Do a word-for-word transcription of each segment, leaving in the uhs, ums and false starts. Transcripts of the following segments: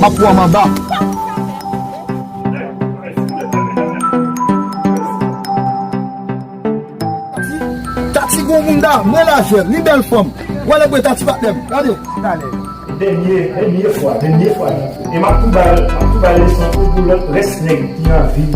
Ap pran manba. Tati gon moun da, mwen lajè, li bèl fanm. Wè lè bwe Tati patnè m. Gade, talè. Dènye, dènye fwa, dènye fwa. E m ap tou ba l, m ap tou ba l leson pou, pou lòt rès nèg ki anvi.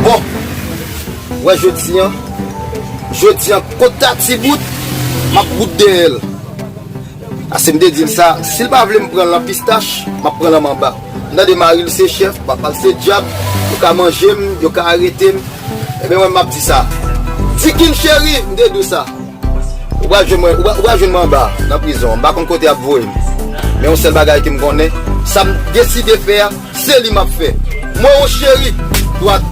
Bon, wè jodi an, jodi an, kot Tati bout, m ap bout dèyè l. Ase m te di l sa, si l pa vle m pran l nan pistach, m ap pran l nan manba. M tande mari l se chèf, papa l se dyab, yo ka manje m, yo ka arete m. Ebyen, mwen, m ap di sa. Dikin cheri, m te di w sa. Ou pral jwenn mwen, ou pral, ou pral jwenn mwen anba, nan prizon. M pa konn kote y ap voye m. Men yon sèl bagay ke m konnen, sa m deside fè a, se li m ap fè. Mwen, yon cheri, dwat.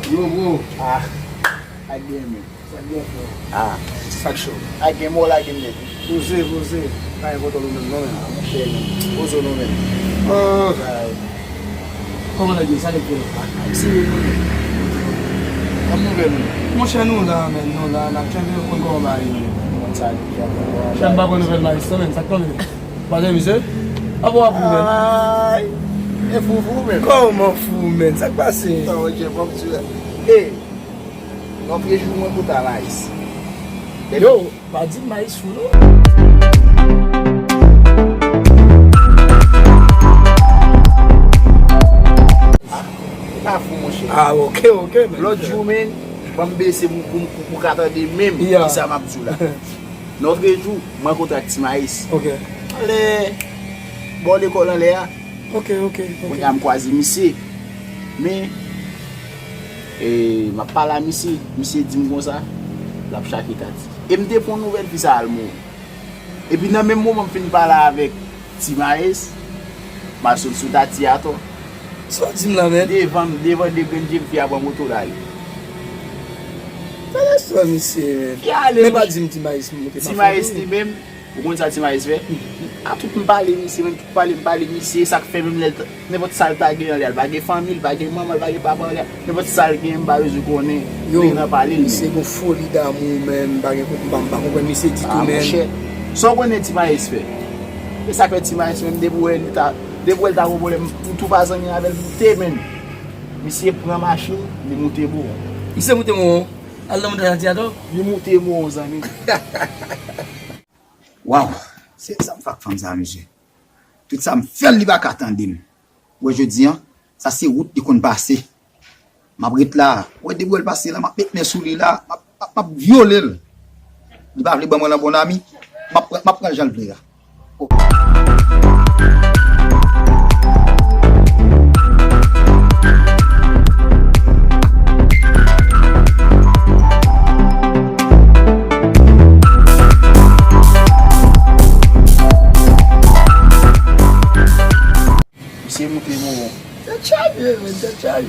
Yo, bro. Ah, ak gen men. Sa k gen frè? Ah. Sa k cho? Ak gen mò la gen nèt. Poze, poze. Pa gen kontwòl ou menm non, men. Ah, monchè, men. Poze w non, men. Oh. Kòman nèg yo? Sa nèg yo? Ah, se yo, men. Kòm nouvèl ou? Monchè, nou la, men. Nou la, n ap kenbe yo konn kòman bagay yo ye. Konn sa nèg yo ap fè. Chè, m pa pran nouvèl Maestro, men. Sa k tonbe? Pase misye? Apa w ap fou, men? Ay, e fou, fou, men. Kòman fou, men? Sa k pase? Sa w jè pwòp ti la. E, lòt jou mwen konta Maes. Yo, pa di Maes fou, non. Ah, e pa fou, monchè. Ah, ok, ok, men. Lòt jou, men, ban m bese pou, pou, pou, pou ka tande menm kisa m ap di w la. Lòt jou, mwen rankontre ak Ti Maes. Ok. Anlè, bò lekòl anlè a. Ok, ok, ok. Kounye a m kwaze misye. Men, e, m ap pale a misye, misye di m konsa, l ap chache Tati. E m te pran nouvèl fi sa al mouri. Epi nan menm moman m fin pale avèk Ti Maes, m al sot sou Tati atò. Sa w di m la, men? Devan m, devan de grenn je m, fi a pran moto l ale. Tande istwa misye, men. Fi a ale, men pa di m Ti Maes moute pa fè tou. Ti Maes li menm, ou konn sa Ti Maes fè? A tout m pale misye, menm tout pale m pale misye, sa k fè menm lè l t-, nenpòt sa l ta gen anlè a, l pa gen fanmi, l pa gen manman, l pa gen papa anlè a, nenpòt sa l gen, m pa bezwen konnen, li nan pale l menm. Yo, misye gon foli damou, men, m pa gen, m pa, m pa konprann misye ditou, men. Ah, monchè, sa w konnen Ti Maes fè? E sa k fè Ti Maes menm, depi w wè li ta, depi w wè li ta gon pwoblèm, ou tou pa zanmi avè l, moute menm. Misye pran machin, li moute Mowon. Misye moute Mowon? Al nan montay Tati atò? Li moute Mowon, zanmi. Waw, se sa m fè ak fanm sa, mesye. Tout sa m fè l, li pa ka tande m. Ou wè jodi an, sa se wout li konn pase. M ap ret la. Ou wè depi w wè l pase la, m ap met men sou li la, m ap, m ap, m ap vyole l. Li pa vle ban mwen nan bon ami, m ap pran, m ap pran l jan l vle a.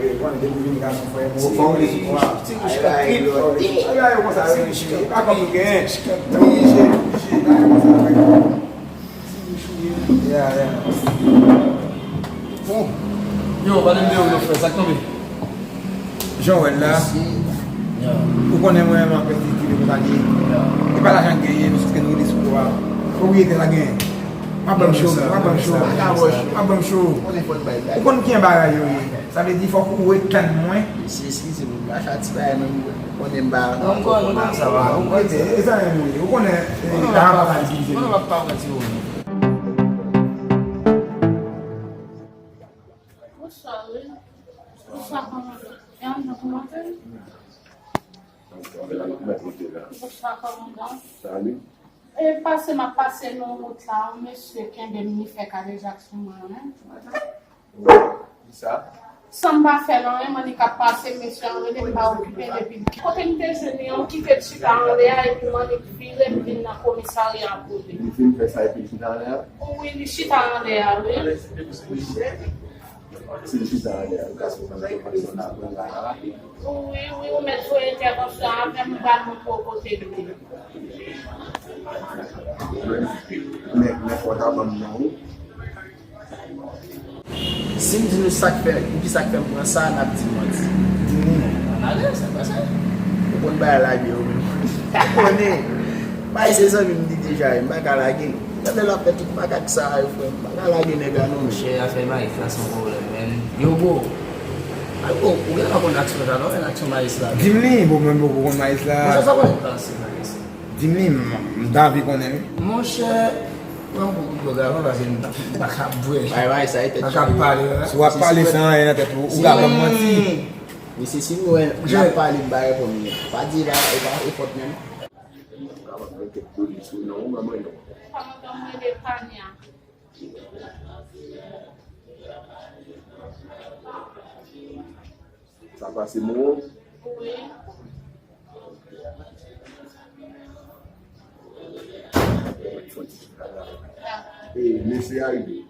rive, bon, depi w vin gason, fò w fò w leve, fò w al la, e lò, e lò, e pa konn ou genyen, oblije, oblije, bagay konsa, wi. Yeah, yeah. Bon. Yo, pale m de ou, yo, frè, sa k tonbe? Jan w wè l la, ou konnen mwen renmen anpè ti ti de konsa ki, e pa lajan k genyen, men se ke nou rele sou kò a. Pwopriyetè la genyen. W ap ban m cho, w ap ban m cho, w ap ban m cho. Ou konn kijan bagay yo ye. Sa vle di fòk ou ret tann mwen. Mesye, eskize m, m ka fè ti bagay menm, ou konnen m pa. Non, m konnen, m konnen sa va. Ou konnen, e sa menm ou ye. Ou konnen, e, pa anpè pa itilize. Konnen w ap pa pran ti moman. Bonswa, wi. Bonswa, kòmandan. E anndan kòmandan? Bonswa, kòmandan. Salut. E pase m ap pase nan wout la, yon mesye kenbe m, li fè kadejak sou mwen, wi. Kisa? San m pa fè l anyen, mannik ap pase, mesye an rele m, m pa okipe l, epi kote m te jwenn li an, m kite l chita anlè a, epi mannik vire m vin nan komisarya a pou li. Li vin fè sa epi l chita anlè a? Wi, li chita anlè a, wi. Si l chita anlè a, li ka sou nan enfòmasyon n ap pran la rapid. Wi, wi, ou mèt voye entèvansyon avè m, ou ba nou pou kote l ye. Men, men fò w ta ban m non ou. Si m di nou sa k fè, poukisa k fè m pran sa, n ap di manti. Di nou non. Alèz, sa pase. Ou konn bagay la byen ou menm. Ou konnen. Bay se zanmi m li deja, m pa ka lage l. Gade l ap fè tout makak sa a yo, frè m. M pa ka lage nèg la non, men. Monchè, afè Mayis la se yon pwoblèm, men. Yo, bro. Ay, bro, ou genlè pa konn aksyon sa non, men aksyon Mayis la. Di m li, bon, mwen poko konn Mayis la. Monchè, sa konnen pase Mayis. Di m li, m, m ta anvi konnen wi. Monchè, pran m pou dwòg avan paske m pa, m pa ka bwè. Bay bay sa e tèt chaje. Pa ka pale, wi. Si w ap pale san anyen nan tèt ou, ou ka ban m manti. Mesye, si m wè l ap pale, m pa reponn li. Pa di e pa, e pa e fòt menm. Ou kapab mete kole sou non ou, ban mwen non. Kòmandan, m rele Tania. Sa pase, Momo? Wi. E, mesye a rive.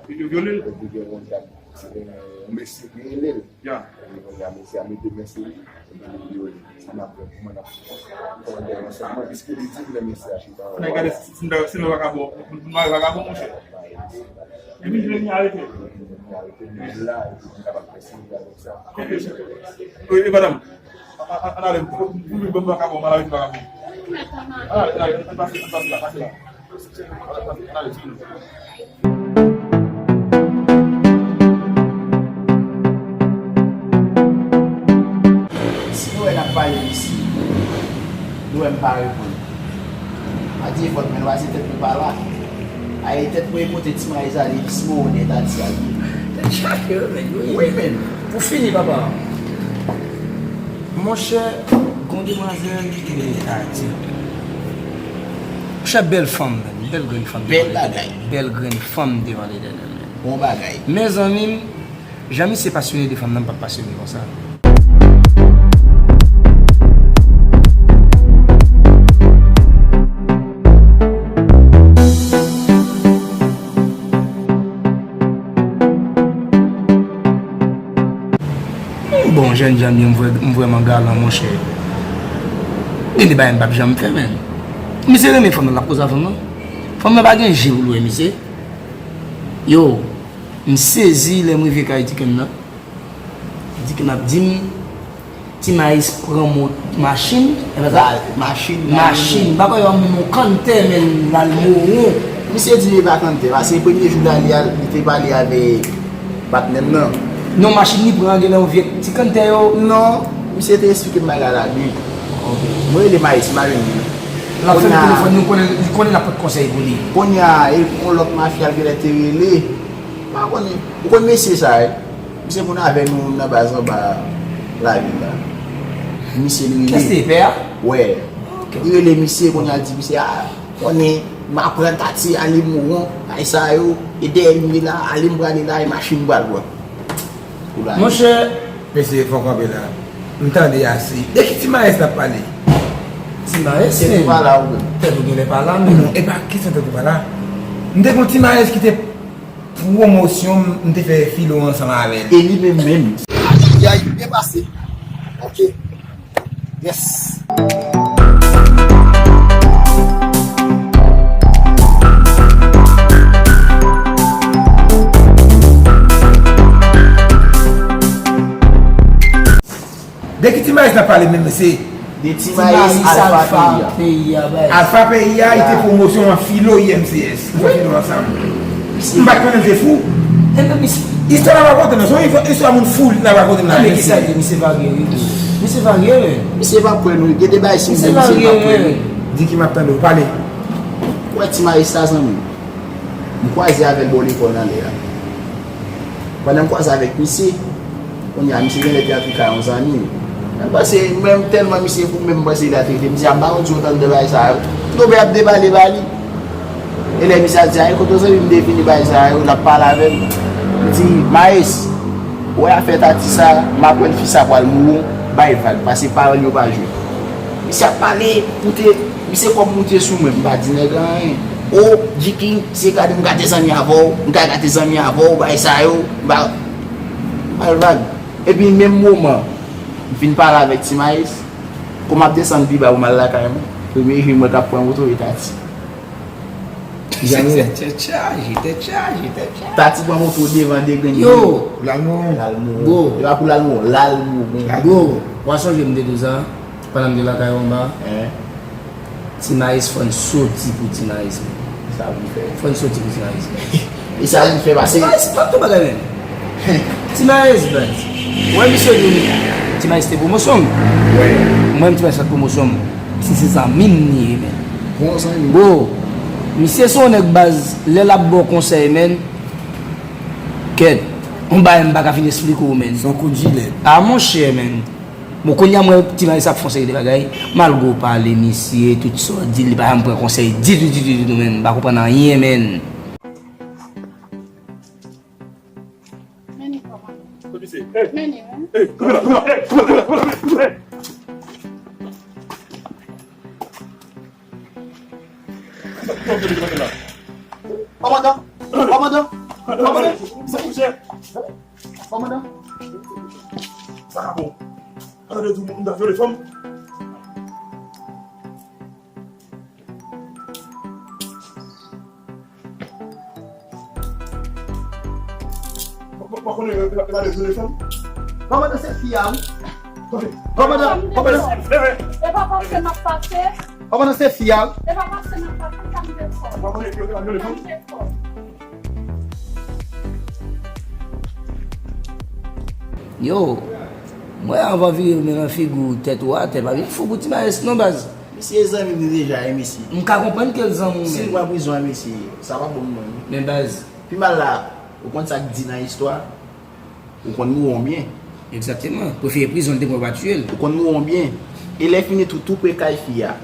Yo vyole l. Epi gen yon dam, yon mesye ki rele l. Ya. Epi kounye a mesye a mete men sou li, epi li vyole l. Sa n ap fè, kòman n ap fè? Kòman n ap fè? Piske li di m lè mesye a chita anlè. Fò n gade si, si, si nou vakabon, nou vakabon, monchè. Epi jwenn li arete. Jwenn li arete, men la, epi nou kapab fè sivil avèk sa. Ok, chèf. Wi, wi, madanm. A, a, a, ann ale, pou, pou, pou, pou, pou vakabon, ann ale, vakabon. Ann ale, ann ale, ann pase, ann pase la, pase la. Ann ale, ann ale, ann ale, ann ale. Si nou wè n ap pale isi, nou wè m pa reponn. Pa di e fòt, men nou pa se tèt mwen pa la. Ay, tèt mwen e pote ti mayi sa depi si mwen onèt a di sa. Tèt chaje, wi, men, wi. Wi, men. Pou fini, papa. Monchè, gon demwazèl ki te vini Ayiti. Monchè, bèl fanm, men. Bèl grenn fanm devan Letènèl. Bèl bagay. Bèl grenn fanm devan Letènèl, men. Bon bagay. Men, zanmi m, jan misye pasyone de fanm nan, m p ap pasyone konsa. Bon, jènjan m ye, m vrè-, m vrèman galan, monchè. Gen de bagay m p ap janm fè, men. Misye renmen fanm nan, l ap koze a fanm nan. Fanm nan pa gen je pou l wè misye. Yo, m sezi lè m rive kay Tikenn nan. Tikenn ap di m, Ti Mayis pran mo-, machin, e pa sa? Machin, machin. M pa kwè yo menm yon kanntè, men l al mowon. Misye di li pa kanntè, paske premye jou la, li al, li te pale avèk patnè m nan. Non, machin li pran an genlè yon vye ti kanntè yo. Non, misye te esplike m bagay la byen. Ok. Mwen rele Mayis, m pa jwenn li. L ap fè m telefòn, nou konnen, li konnen l ap pot konsèy pou li. Kounye a, e yon lòt mafya l genlè te rele. M pa konnen. Ou konn mesye sa, wi? Misye konn avè nou nan baz anba lavil la. Misye li rele. Kiyès te ye, pè a? Wè. Ok. Li rele misye, kounye a di misye, a, konnen, M a pran Tati, ale Mouwon, ay sa yo, e dèyè m li la, ale m prale la, e machin m pral pran. Pou la. Monchè, mesye, fò kanpe la. M tande ase. De ki Ti Mayès n ap pale? Ti Mayès, tèt ou pa la ou menm. Tèt ou genlè pa la menm. Non, e pa kesyon tèt ou pa la. M te gon Ti Mayès ki te pwomosyon m, m te fè filo ansanm avè l. E li menm menm. Ayayay, byen pase. Ok. Yes. De ki Ti Mayès n ap pale menm, mesye? De Ti Mayès, Alfa peyi a. Alfa peyi a, li te pwomosyon an filo I M C S. Nou fè filo ansanm. M pa t konnen l te fou. Enben, misye. Istwa n ap rakonte non, se yon istwa moun fou n ap rakonte la. Enben, kisa l ye? Misye varye, wi. Misye varye, wi. Misye p ap kwè nou, gen de bagay si misye p ap kwè nou. Di ki m ap tande w pale. Ou wè Ti Mayès sa, zanmi m? M kwaze avè l bò lekòl anlè a. Pandan m kwaze avèk misye, kounye a, misye genlè te antre kay yon zanmi l. Mwen panse, menm tèlman misye fou, menm m panse li a trete misye, m pa konn si w tande bagay sa yo. Tonbe ap debale ba li. E lè misye ap di, "A, e kote zanmi m te vini bay sa yo?" L ap pale avè m. M di, "Mayès, ou wè afè Tati sa, m ap wè l fi sa pral mouri, bay vag, pase paran l yo pa jwe." Misye ap pale, moute, misye kòm moute sou mwen, m pa di nèg la anyen. O, G-King, se gade m gate zanmi avè w, m ka gate zanmi avè w, bay sa yo, m pa, bay vag. Epi menm moman, m fin pale avèk Ti Mayès, kou m ap desann pi ba pou m al lakay mwen, premye je m wè k ap pran moto e Tati. Tèt chaje, tèt chaje, tèt chaje. Tati pran moto devan degrenn. Yo! L al Mouwon. L al Mouwon. Bro. E pa pou l al Mouwon, l al Mouwon. Bro, w a sonje m te di w sa? Pandan m te lakay ou anba. Hein? Ti Mayès, fò n soti pou Ti Mayès, men. Sa pou fè. Fò n soti pou Ti Mayès, men. E sa pou fè pase. Ti Mayès pa tout bagay, men. Ti Mayès, baz. Ou wè misye di w, Ti Mayès te pwomosyon m. Wi. Mwen menm Ti Mayès pa t pwomosyon m. Misye se zanmi m li ye, men. Bon zanmi. Bro, misye se yon nèg baz, lè l ap ba w konsèy, men. Kèt. Yon bagay m pa ka fin esplike w, men. Se yon kout jilèt. A, monchè, men. Bon, kounye a, mwen, Ti Mayès ap fè yon seri de bagay. M al gwo pale misye, tout sa w di, li pa janm pran konsèy ditou, ditou, ditou, men. M pa konprann anyen, men. Men li kòman? Men li, wi. Kòmandan, kòmandan, kòmandan, sa pou fè? Kòmandan. Sa ka bon. An de di moun ta vyole fanm. Ou pa konnen yo pa de vyole fanm? Kòmandan, se fi a, wi. Kòmandan, kòmandan. E pa pase m ap pase. Kòmandan, se fi a, wi. E pa pase m ap pase, sa m te fò. Ou pa konnen yo pa de vyole fanm? Sa m te fò. Yo, mwen anvan vire men nan figi w tèt ou atè, pa vin fou pou Ti Mayès non, baz. Misye zanmi m li deja, e mesye. M ka konprann ke l zanmi w, si l pran prizon a, mesye, sa pa bon pou mwen, non. Men baz. Pi mal la, ou konn sa k di nan istwa? Ou konn Mouwon byen. Egzakteman. Prefere prizon, l te pran pa tiye l. Ou konn Mouwon byen. E lè fini tou, tou pre kay fi a.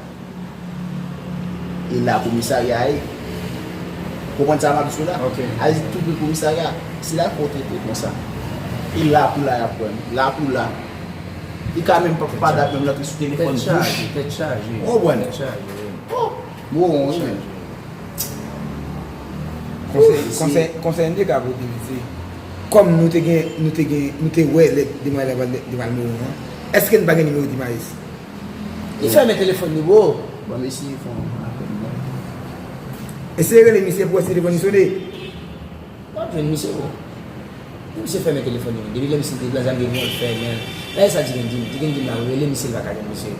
E la komisarya ye. Konprann sa m ap di w la? Ok. Al tou pre komisarya. Se la fò w trete konsa. E la pou la y ap pran. La pou la. Li ka menm pa, pa dat menm rantre sou telefòn bouch. Tèt chaje, tèt chaje. Ou konprann? Tèt chaje, wi. Oh! Bon, wi. Tèt chaje. Konsèy, konsèy, konsèy m te ka pote l, se, kòm nou te gen, nou te gen, nou te wè lè demwazèl la pral, li pral mouri an, èske n pa gen nimewo Ti Mayès? Li fèmen telefòn li, bro. Ban m eseye fè yon apèl, non. Eseye rele misye pou wè si telefòn li sone. W ap jwenn misye, bro. Depi misye fèmen telefòn li, depi lè misye te nan zam gen yon fèmen. Dayè sa Diken di m, Diken di m la rele misye, l pa ka jwenn misye.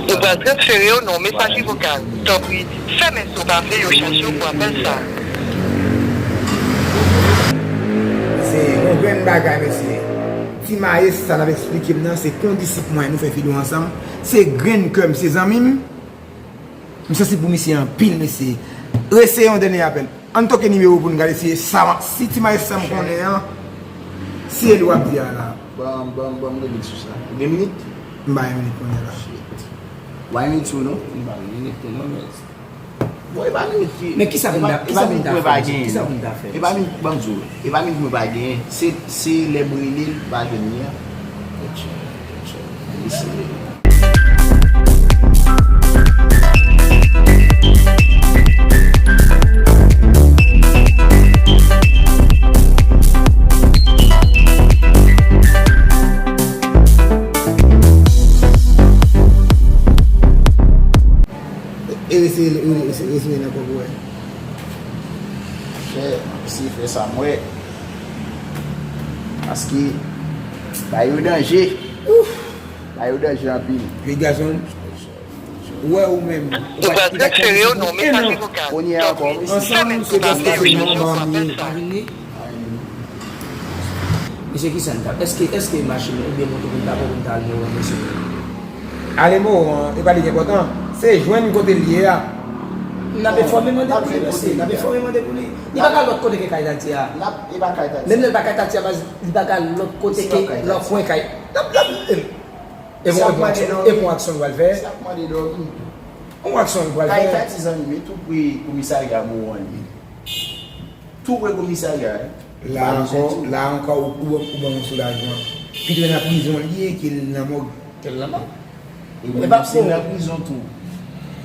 Yo pral transfere w nan yon mesaje vokal. Tanpri, fèmen si w pa vle yo chaje w pou apèl sa a. Se yon grenn bagay, mesye. Ti Mayès, sa n ap eksplike m nan, se kondisip mwen, nou fè filo ansanm. Se grenn kè m, se zanmi m. M sansib pou misye anpil, mesye. Reseye yon dènye apèl. Ann toke nimewo pou n gade si e sa, si Ti Mayès sa m konnen an, si e li w ap di a la. Ban, ban, ban m rele sou sa. Ou gen minit? M ba yon minit kounye a la. Shit. Why me too, non? M pa gen limit tou, non, men. Bon, e pa limit ki. Men kisa pou n ta, kisa pou n ta fè? Kisa pou n ta fè? E pa limit, ban m di w, e pa limit mwen pa genyen. Se, se lè m rele l, m pa jwenn li a. Tèt chaje, tèt chaje. Li se E resi, e resi, resi nan kòb ou wè. Fè, si fè sa m wè. Paske, ba yo danje. Ouf! Ba yo danje anpil. Vye gason, ou wè ou menm. Ou pral transfere yo nan yon mesaj vokal. Kounye a ankò, wi. Ansanm, se paske se manman m ye. Mesye, kisa n t ap, èske, èske machin oubyen moto pou n ta pran pou n ta ale Mowon, mesye? Ale Mowon, e pa li ki enpòtan. Se jwenn kote l ye a. N ap enfòme mande pou li, mesye. N ap enfòme mande pou li. Li pa ka lòt kote ke kay Tati a. Menm lè l pa kay Tati a, baz, li pa ka lòt kote ke lòt kwen kay. L ap, l ap, e, e bon, e bon aksyon, e bon aksyon l pral fè. E bon aksyon l pral fè. Kay Tati, zanmi m, e tou pre komisarya Mowon li ye. Tou pre komisarya, wi. La ankò, la ankò, ou, ou, ou ban yon soulajman. Pito nan prizon li ye ke l nan mòg. Ke l nan mòg. E pa misye nan prizon tou.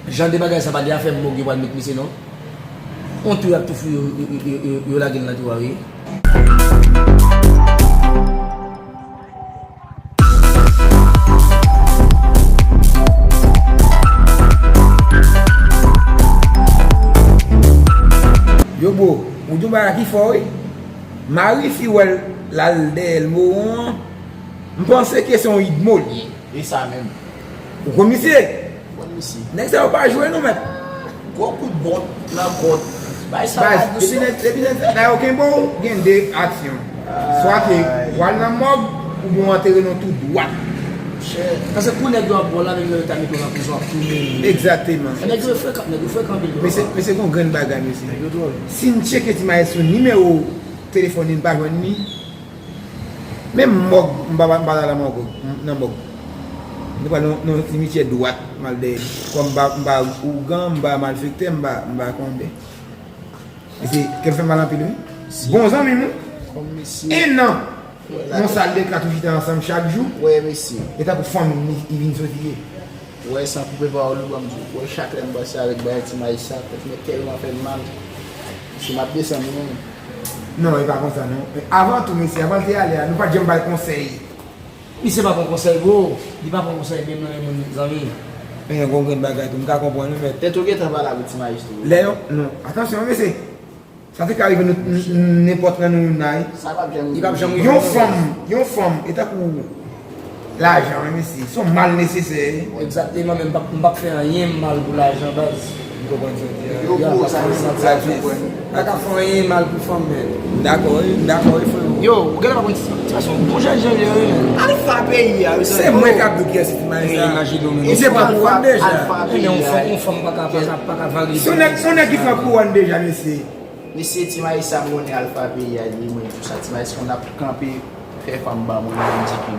Jan de bagay sa pa gen afè mòg yo pral met misye non. On tou y ap tou fouye yo, yo, yo, yo, yo lage l nan tou a, wi. Yo bro, ou di yon bagay ki fò wi. Mari fi wè l al dèyè l Mowon an, m panse ke se yon idmo l ye. E sa menm. Ou konn misye? Ou konn misye. Nèg sa yo pa jwe non mèt. Gwo kout bòt nan kòt. Bay sa pa dous non. Depi nèg, depi nèg sa yo kenbe w, gen de aksyon. Swa ke w al nan mòg, oubyen w antere nan tou dwat. Paske kou nèg yo ap ba w la, menm lè yo ta mete w nan prizon, w ap tounen. Egzakteman. Nèg yo frekan, nèg yo frekan anpil. Mesye, mesye gon grenn bagay, mesye. Nèg yo dwòl. Si n tcheke ti mayès sou nimewo telefòn li, n pa jwenn li, menm mòg, m pa, m pa, m pa nan mòg, nan mòg. Nou pral nan, nan simityè dwat, m al dèyè li. Kòm m pa, m pa ougan, m pa malfektè, m pa, m pa konbyen. Mesye, kè m fè mal anpil, wi. Bon zanmi m, wi. En an, yon sal de kat ou chita ansanm chak jou. Wè, mesye. E tankou fanmi li vin soti ye. Wè, san koupe pawòl ou, ban m di w. Wè, chak lè m panse avèk bagay ti mayis sa, tèt mwen tèlman fè m mal. Si m ap desann, wi. Non, e pa konsa, non. Avan tou, mesye, avan l te ale a, nou pa t janm bay konsèy. Misye pa pran konsèy, bro. Li pa pran konsèy menm nan men moun, zanmi. Men yon gwo grenn bagay tou, m ka konprann wi, mèt. Tèt ou gentan pale avèk ti mayis tou. Lè yon, non, atansyon, mesye. Sa te ka rive nou, n-, n-, nenpòt nan nou youn la, wi. Sa p ap janm rive. Li p ap janm rive. Yon fanm, yon fanm, e tankou lajan, wi, mesye. Se yon mal nesesè, wi. Egzakteman, men m p ap, m p ap fè anyen mal pou lajan, baz. M konprann sa w di a. Yo, pou sa, sa, sa, sa. Pa ka fè anyen mal pou fanm, men. M dakò, wi, m dakò, wi, freo. Yo, ou genlè pa konn ti, ti fason, bon jan jan yo, wi, men. Alfa peyi a, wi, se mwen k ap di w kiyès ki ti mayis sa. Imajine w, men. Misye pran kouwòn deja. Alfa peyi a. Men yon fanm, yon fanm pa ka, pa ka, pa ka vale. Se yon nèg, se yon nèg ki pran kouwòn deja, mesye. Mesye, ti mayis sa, m konnen alfa peyi a li, mwen, tou sa, ti mayis konn ap kanpe, fè fanm ba mwen, mwen di ki.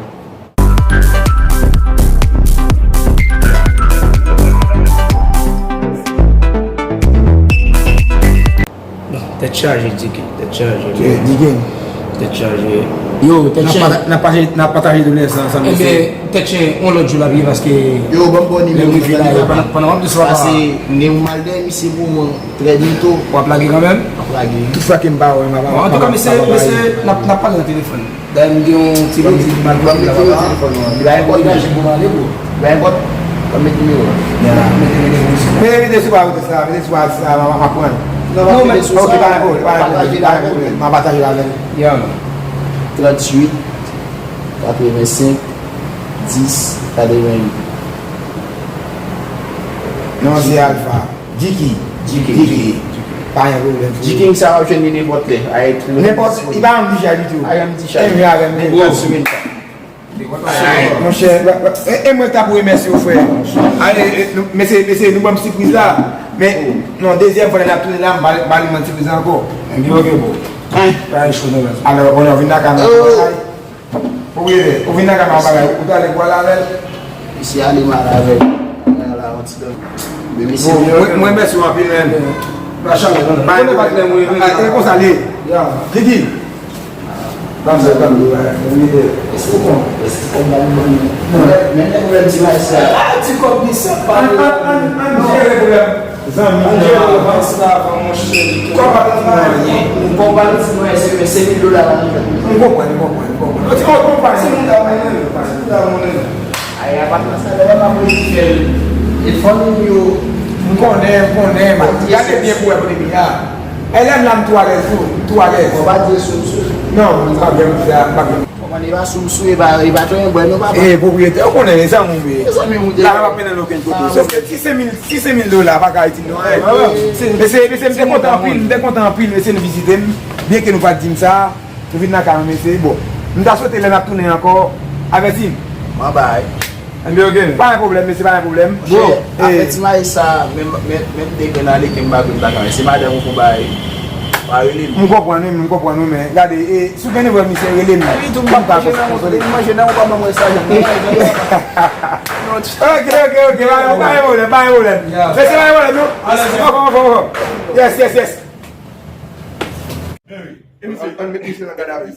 Bon, tèt chaje, Diki, tèt chaje. Diki. Tèt chaje. Yo, tèt chaje. N ap pataje, n ap pataje doulè sa ansanm, mesye. Ebyen, tèt chaje, yon lòt jou l ap ye paske. Yo, ban m bon nimewo. Pandan, pandan w ap di sa, pase nimewo m al dèyè misye pou mwen, trè byento. W ap lage kanmenm? M ap lage. Tout fwa ke m pa wè, m ap, bon, antouka, mesye, mesye, n ap, n ap pale nan telefòn. Dayè, m gen yon ti kredi ki mal pran la, papa. Li pa enpòtan. Li pa enpòtan pou m ale, bro. Li pa enpòtan. Ban m met nimewo a. Ya. Ban m met nimewo a. Mete, mete sou pa, mete sa, mete sou pa, sa, m ap pran. Non, mete sou sa. Ok, pa gen pwoblèm, pa gen pwoblèm, pa gen pwoblèm. M ap pataje l avè l. Ya, man. Tranntuit, katrevensenk, dis, katreventuit. Non, se Alpha. Diki. Diki. Diki. Pa gen pwoblèm, freo. Diki sa w ap jwenn li nenpòt lè. Nenpòt, li pa janm di chay ditou. Pa janm di chay. Menm jan avè m, menm jan sou menm tan. Monchè, e, e mwen k t ap remèsye w, frè. Ale, e, nou, mesye, mesye, nou ban m sipriz la. Men, non, dezyèm fwa lè n ap tounen la, m pa, m pa li mande sipriz la ankò. Ebyen, ok, bro. Pa gen cho, non, baz. Alò, kounye a w vin lakay mwen. Pwopriyetè, ou vin lakay mwen bagay, ou t ale pou al avè l? Misye ale mal avè l. Mwen mèsi w anpil, men. Machann, mwen konn patnè mwen. E konsa li ye. Kiki. Banm sa, banm. Eske w konn? Eske w konn ban m ban m? Men nèg wè di la sa. Ah, ti kòb li sa pa. An, an, an, an jere pwoblèm. Zanmi. An jere pwoblèm sa avan, monchè. Kòb pa ti mwayen. Kòb pa ti mwayen, se, se mil dola la. M konprann, m konprann, m konprann. Ti kòb konprann. Se moun ta mwayen, se moun ta mwayen. Ay, a pa nan sa, lè m ap redi fè l. E fanmi m yo. M konnen, m konnen, m ap gade byen pou wè kote m ye a. E lè m la, m tou alèz tou, m tou alèz. Bon, pa di sou misye. Non, m pa gen, m pa gen. Kòman li pa sou misye, e pa, e pa tande bwè non, papa. E pwopriyetè, ou konnen, e zanmi w ye. E zanmi w ye. La, m ap mennen l okenn kote. Sòf ke si se mil, si se mil dola, pa ka itil non. Mesye, mesye, m te kontan anpil, m te kontan anpil, mesye, nou vizite m. Byen ke nou pa t di m sa. Nou vin nan kay mwen, mesye. Bon, m ta swete lè n ap tounen ankò, avèti m. Mwen bay. Ann byen, oke. Pa gen pwoblèm, mesye, pa gen pwoblèm. Bro, afè ti mayi sa, menm, menm, menm de grenn ale ke m pa konn ta ka, se madanm ou pou bay. Pa rele m. M konprann, wi, m konprann, wi, men gade, e, si w gen nimewo misye, rele m. Kòm ta fè manje nan ou pa ban mwen sa, jan. Oke, oke, oke, pa gen pwoblèm, pa gen pwoblèm. Mesye, pa gen pwoblèm, non. Yes, yes, yes. Ann met misye nan gad a vi.